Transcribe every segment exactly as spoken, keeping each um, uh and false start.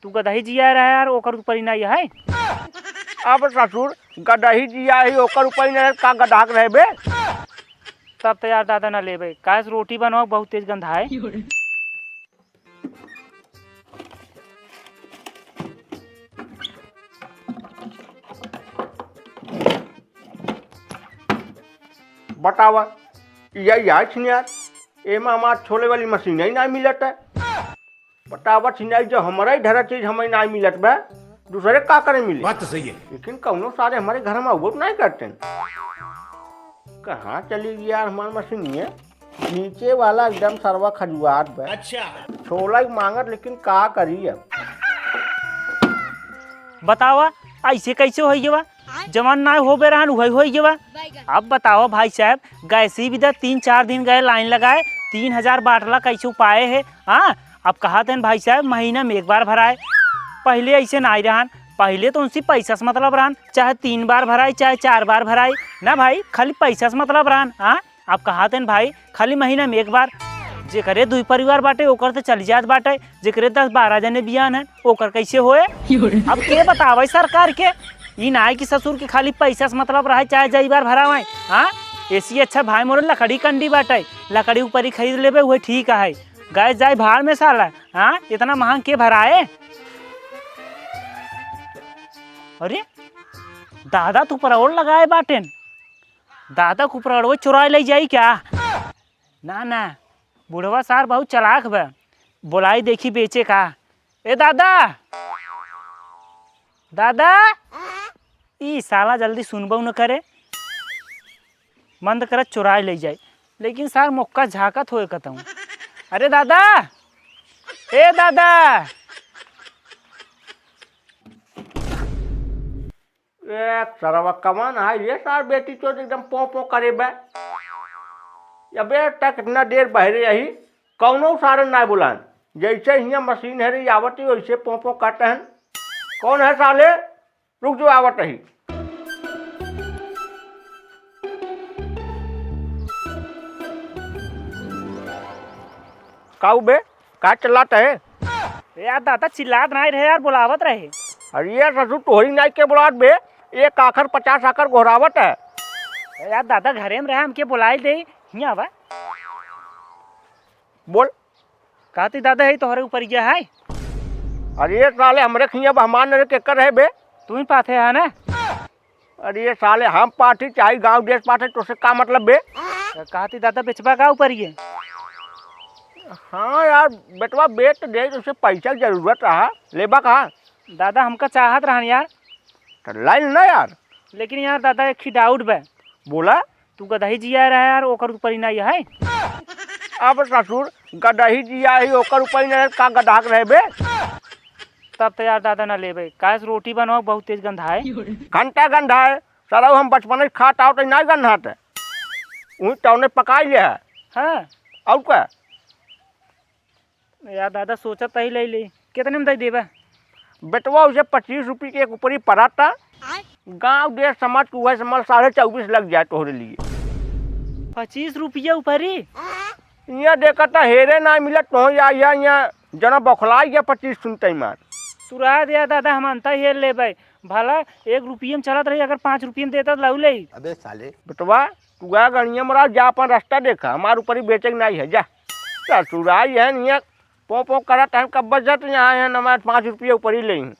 तू गदही जिया रहा यार, ओकर ऊपर ही ना है। अब ससुर, गदही जिया ही, ओकर ऊपर ही ना है, का गदहा के रहबे? तब तो यार दादा ना लेबे, काहे से रोटी बनवाओ, बहुत तेज गंधा है। बतावा, या, या छिनार, एमा हमार छोले वाली मशीन ही ना मिलत है। बतावा छिनार, जो हमारा ही धरा चीज हमें ना मिलत बा, दूसरे का करे मिले? बात तो सही है। लेकिन कौनो सारे हमारे घर में वो नहीं करते हैं। कहाँ चली गई यार हमार मशीन? ये नीचे वाला एकदम सरवा खजुआत बा। अच्छा। छोला ही मांगत, लेकिन का करी अब? बतावा, ऐसे कैसे होई गवा? जवन ना होबे रहन, वही होई गवा। अब बतावा भाई साहब, गैस ही भी दा, तीन चार दिन गए लाइन लगाए, तीन हजार बाटला कैसे पाए है? हाँ, अब कहा तेन भाई साहब, महीना में एक बार भराए। पहले ऐसे ना आई रहन, पहले तो उनसे पैसा से मतलब रहन, चाहे तीन बार भराए, चाहे चार बार भराए। ना भाई, खाली पैसा से मतलब रहन। हाँ, अब कहा तेन भाई, खाली महीना में एक बार। जेकरे दुई परिवार बाटे, ओकर तो चली जात बाटे, जेकरे दस बारह जने बियान है, ओकर कैसे होए? अब के बतावे सरकार के? ई ना है कि ससुर के खाली पैसा से मतलब रहे, चाहे जई बार भरावे। हाँ, ऐसी अच्छा भाई मोरे लकड़ी कंडी बाटे, लकड़ी ऊपर ही खरीद लेबे, वही ठीक है। गैस जाए भाड़ में साला, हाँ, इतना महंग के भराए? अरे दादा, तू परोड़ लगाए बाटेन, दादा को परोड़वे चुराए ले जाई क्या? ना ना, बुढ़वा सार बहुत चालाक बा, बोलाई देखी बेचे का। ए दादा, दादा, ई साला जल्दी सुनबो न करे, मंद करत चुराए ले जाए, लेकिन सार मोक्का झाँकत होए कतहूँ। अरे दादा, ए दादा। ए सरवा कमान है ये सार बेटी चोद एकदम पों पों करे बे। अबे तक इतना देर बहरे यही, कौनो सारे ना बुलान। जैसे हियाँ मशीन है रे आवत ही वैसे पों पों करते हैं। कौन है साले? रुक जो आवत ही। काऊ बे, का चिल्लात है? ए यार दादा, चिल्लात नाई रहे यार, बुलावत रहे। अरे यार ससुर, तोहरी नाई के बुलावत बे, एक आखर पचास आखर गोहरावत है। ए यार दादा, घरे में रहे, हमके बुलाई दे, हियाँ आवा। बोल। कहती दादा, है तोहरे ऊपर गया है। अरे साले, हमरे खिया मेहमान रे केकर है बे? तू ही पाथे है ना? अरे साले, हम पाठी चाहे गांव देश पाठी, तोसे का मतलब बे? कहती दादा, बेचबा का ऊपर ये? हाँ यार, बेटवा बेच दे, तोसे पैसा के जरूरत रहा, लेबा का? दादा, हमका चाहत रहन यार। तो लाइन ना यार। लेकिन यार दादा, एक ही डाउट बा। बोला। तू गदही जिया रहा यार, ओकर ऊपर ही ना ये है। अब ससुर, गदही जिया ही, ओकर ऊपर ही ना, का गदहा के रहबे? तब तो यार दादा ना लेबे, काहे से रोटी बनाओ, बहुत तेज गंधा है। घंटा गंधा है, साला हम बचपन से खात आओ तो ना गंधात है। उही तौने पकाई ले है। हाँ। और का? यार दादा, सोचत ही ले ले, कितने में दे देबा? बेटवा, उसे पच्चीस रुपये के एक ऊपरी पड़ा था। आय? गांव देश समाज के वह समझ साढ़े चौबीस लग जाए तोहरे लिए। पच्चीस रुपया ऊपरी? यहाँ देखा था हेरे ना मिला तो या, या, या जना बौखलाई गया पच्चीस सुनते ही मार। तू रहा दे दादा, हम अंता हेर लेबे। भला एक रुपये में चलत रही, अगर पाँच रुपये में देता तो लाऊ ले। अबे साले। बेटवा, तू गा गणिया मरा, जा अपन रास्ता देखा, हमार ऊपरी बेचे के नहीं है, जा। ससुराई है निया, पों पों करत हैं, कब बजत यहाँ है, हमारे पाँच रुपये ऊपरी ले हैं।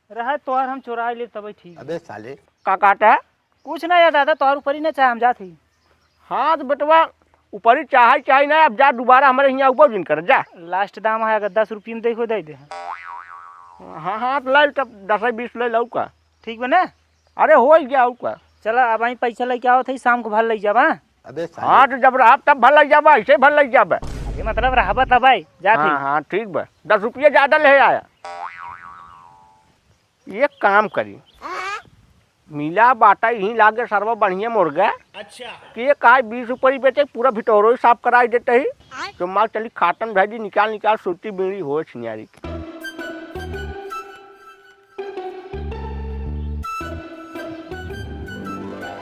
रहे तोहर हम चोराई ले तबे ठीक। अबे साले। का कहता है? कुछ ना यार दादा, तोहर ऊपरी ना चाहे, हम जात ही। हाँ तो बेटवा, ऊपरी चाहे, चाहे ना, अब जा दोबारा हमारे यहाँ ऊपर जिन कर, जा। लास्ट दाम है, अगर दस रुपये में देखो, दे दे। हाँ, हाँ, तो ले तब दस बीस ले लो का। ठीक बा ना? अरे, हो ही गया, और का? चला, अब आई पैसा लेके आओ थे, शाम को भर ले जाबा। अबे साले। हाँ, तो जब रहब तब भर ले जाबा, ऐसे भर ले जाबा। अरे, मतलब रहबा तब आई, जा हाँ, ठीक। हाँ, ठीक बा। दस रुपया ज्यादा ले आया। एक काम करी, मिला बाटा यहीं लागे सरवा बढ़िया मुर्गा। अच्छा। कि ये कहा बीस ऊपर ही बेचे, पूरा भिटोरो ही साफ कराई देते ही। आय। तो माल चली खातन भेजी, निकाल, निकाल, सूती बीड़ी हो छिनारी के।